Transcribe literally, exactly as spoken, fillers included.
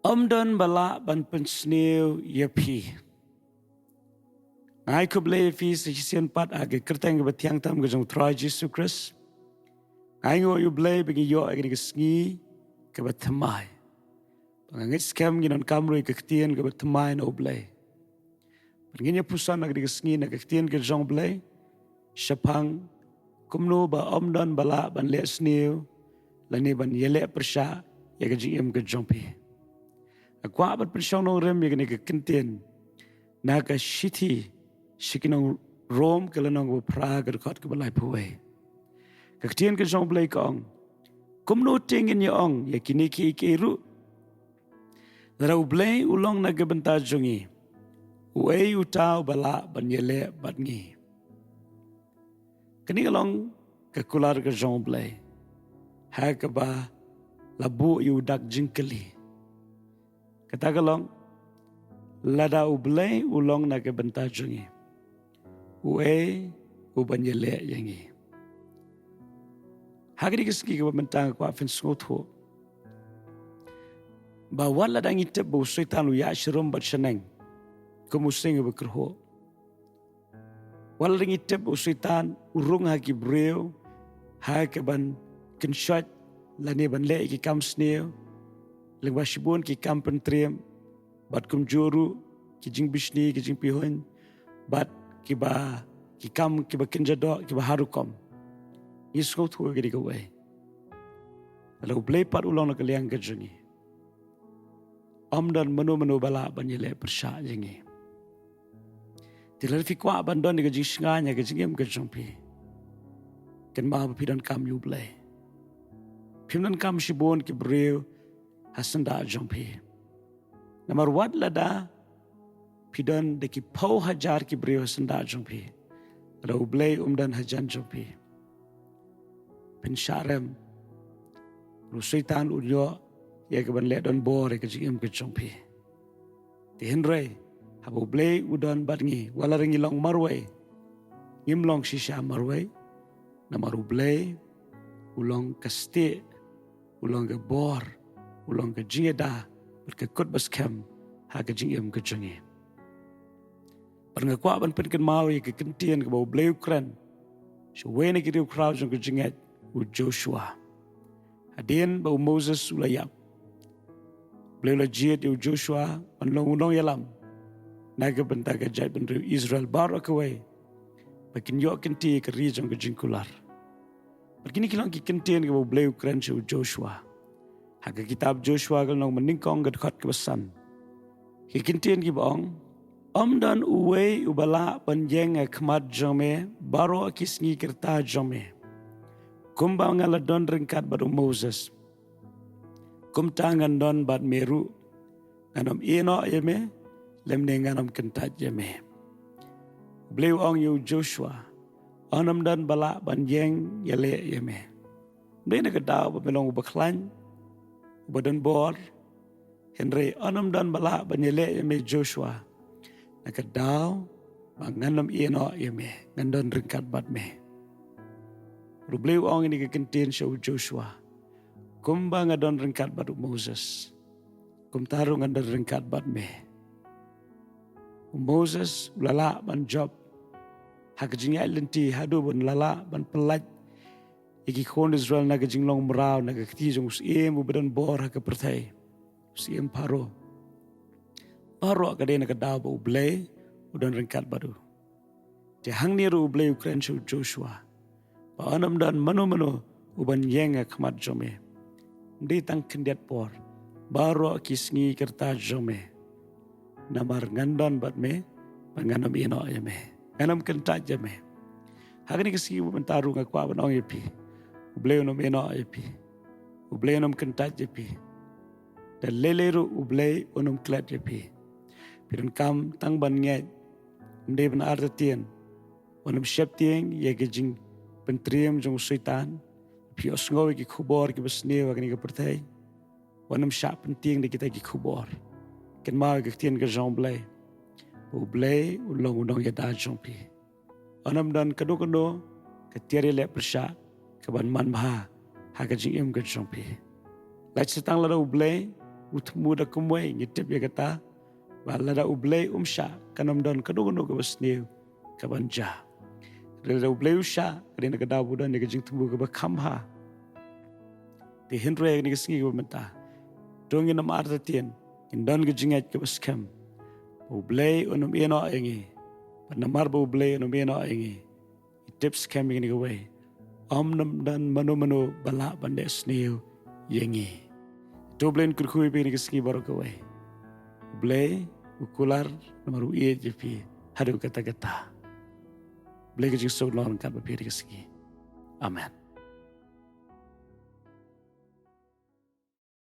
Ym don ba lah ban pynsniew ïa phi. Nga ai khublei ïa phi sa shisien pat ha ka kyrteng kaba thiang tam ka jong u Trai Jisu Khrist. Nga ainguh ïa u Blei ba ngi ïoh ïa kane ka sngi kaba thymmai. Ba nga ngeit skhem ngi donkam ruh ïa ka ktien kaba thymmai na u Blei. Bad ngin ïa pyrshang ha kane ka sngi na ka ktien ka jong u Blei shaphang kumno ba ym don ba lah ban leh sniew lane ban ïaleh pyrshah ïa ka jingim ka jong phi. Nga kwah ban pynshong nongrim ïa kane ka ktien na ka shithi sha ki nong Rom ka lynnong kaba phra ka dkhot kaba laiphew wei. Ka ktien ka jong u Blei ka ong, kumno te ngin ïa ong ïa kine kiei kiei ruh? Lada u Blei u long na ka bynta jong ngi, uei uta uba lah ban ïaleh bad ngi? Kane ka long ka kular ka jong u Blei ha kaba la buh ïa u dak jingkylli. Kata ka long, lada u Blei u long na ka bynta jong ngi, uei uban ïaleh ïa ngi? Ha kane ka sngi kaba mynta nga kwah phin sngewthuh ba wat lada ngi tip ba u Soitan u ïaid sharum bad shaneng kum u sing uba kyrhuh, wat lada ngi tip ba u Soitan u rung ha ki briew ha kaban kynshoit lane ban leh ki kam sniew, lyngba shibun ki kam pyntriem, bad kumjuh ruh ki jingbishni, ki jingpihuiñ, bad kiba, ki kam kiba kynja doh, kiba har rukom. Ngi sngewthuh ïa kane kawei. Lada u Blei pat u long na ka liang ka jong ngi, ym don mano mano ba lah ban ïaleh pyrshah ïa ngi. Te lada phi kwah ban don ïa ka jingshngaiñ ha ka jingim ka jong phi, kynmaw ba phi donkam ïa u Blei. Phim donkam shibun ki briew ha syndah jong phi. Namar wat lada phi don da ki phew hajar ki briew ha syndah jong phi, lada u Blei um don hajan jong phi, phin shah rem. U Soitan un ïoh ïa kaban leh donbor ïa ka jingim ka jong phi. Te hynrei haba u Blei u don bad ngi, wat lada ngi long marwei, ngim long shisha marwei. Namar u Blei u long ka stieh, u long ka bor, u long ka jingïada bad ka kut ba skhem ha ka jingim ka jong ngi. Bad nga kwah ban pynkynmaw ïa ka ktien kaba u Blei u kren sha uwei na ki riewkhraw jong ka jingngeit, u Joshua. Hadien ba u Moses u la ïap, u Blei u la jied ïa u Joshua ban long u nongïalam na ka bynta ka jaitbynriew Israel baroh kawei, ba kin ïoh kynti ïa ka ri jong ka jingkular. Bad kine ki long ki ktien kaba u Blei u kren sha u Joshua ha ka kitab Joshua ka lynnong banyngkong ka dkhot kaba san. Ki ktien kiba ong, ym don uwei uba lah ban ïeng ha khmat jong me baroh ki sngi ki rta jong me. Kumba nga la don ryngkat bad u Moses, kumta ngan don bad me ruh. Ngan ym ïehnoh ïa me, lymne ngan ym kyntait ïa me. U Blei u ong ïa u Joshua, yn ym don ba lah ban ïeng ïaleh ïa me. Ym dei na ka daw ba me long uba khlaiñ, uba donbor, hynrei yn ym don ba lah ban ïaleh ïa me Joshua, na ka daw ba ngan ym ïehnoh ïa me, ngan don ryngkat bad me. U Blei u ong ïa kane ka ktien sha u Joshua, kumba nga don ryngkat bad u Moses, kumta ruh ngan don ryngkat bad me. U Moses u la lah ban jop ha ka jingïaid lynti haduh ba un la lah ban pyllait ïa ki khun Israel na ka jinglong mraw, na ka kti jong u syiem uba donbor ha ka pyrthei, u syiem Pharaoh. Baroh ka dei na ka daw ba u Blei u don ryngkat bad u. Te hangne ruh u Blei u kren sha u Joshua ba yn ym don mano mano uban ïeng ha khmat jong me, ym dei tang khyndiat por, baroh ki sngi ki rta jong me. Namar ngan don bad me, bad ngan ym ïehnoh ïa me, ngan ym kyntait ïa me. Ha kane ka sngi ba mynta ruh nga kwah ban ong ïa phi, u Blei un ym ïehnoh ïa phi, u Blei un ym kyntait ïa phi. Da lei lei ruh u Blei un ym klet ïa phi. Phi donkam tang ban ngeit, ym dei ban artatien. Wat nym sheptieng ïa ka jingpyntriem jong u Soitan. Phi ïohsngew ïa ki khubor kiba sniew ha kane ka pyrthei. Wat nym shah pyntieng da kita ki khubor. Kynmaw ïa ka ktien ka jong u Blei, ba u Blei u long u nongïada jong phi. Yn ym don kano kano ka tiar ïaleh pyrshah kaban manbha ha ka jingim ka jong phi. Lait sa tang lada u Blei u thmu da kumwei, ngi tip ïa kata ba lada U Blei um shah, kan ym don kano kano kaba sniew kaban jia. Lada U Blei u shah, ka dei na ka daw ba u don ïa ka jingthmu kaba kham bha. Te hynrei ha kane ka sngi kaba mynta, to ngin ym artatien, ngin don ka jingngeit kaba skhem ba U Blei un ym ïehnoh ïa ngi. Bad namar ba U Blei un ym ïehnoh ïa ngi, ngi tip skhem ïa kane kawei, ym don mano mano ba lah ban leh sniew ïa ngi. To U Blei un kyrkhu ïa phi ha kane ka sngi baroh kawei. U Blei u kular namar u ïeit ïa phi haduh katta katta. U Blei ka jingsuk long ryngkat bad phi ha kane ka sngi. Amen.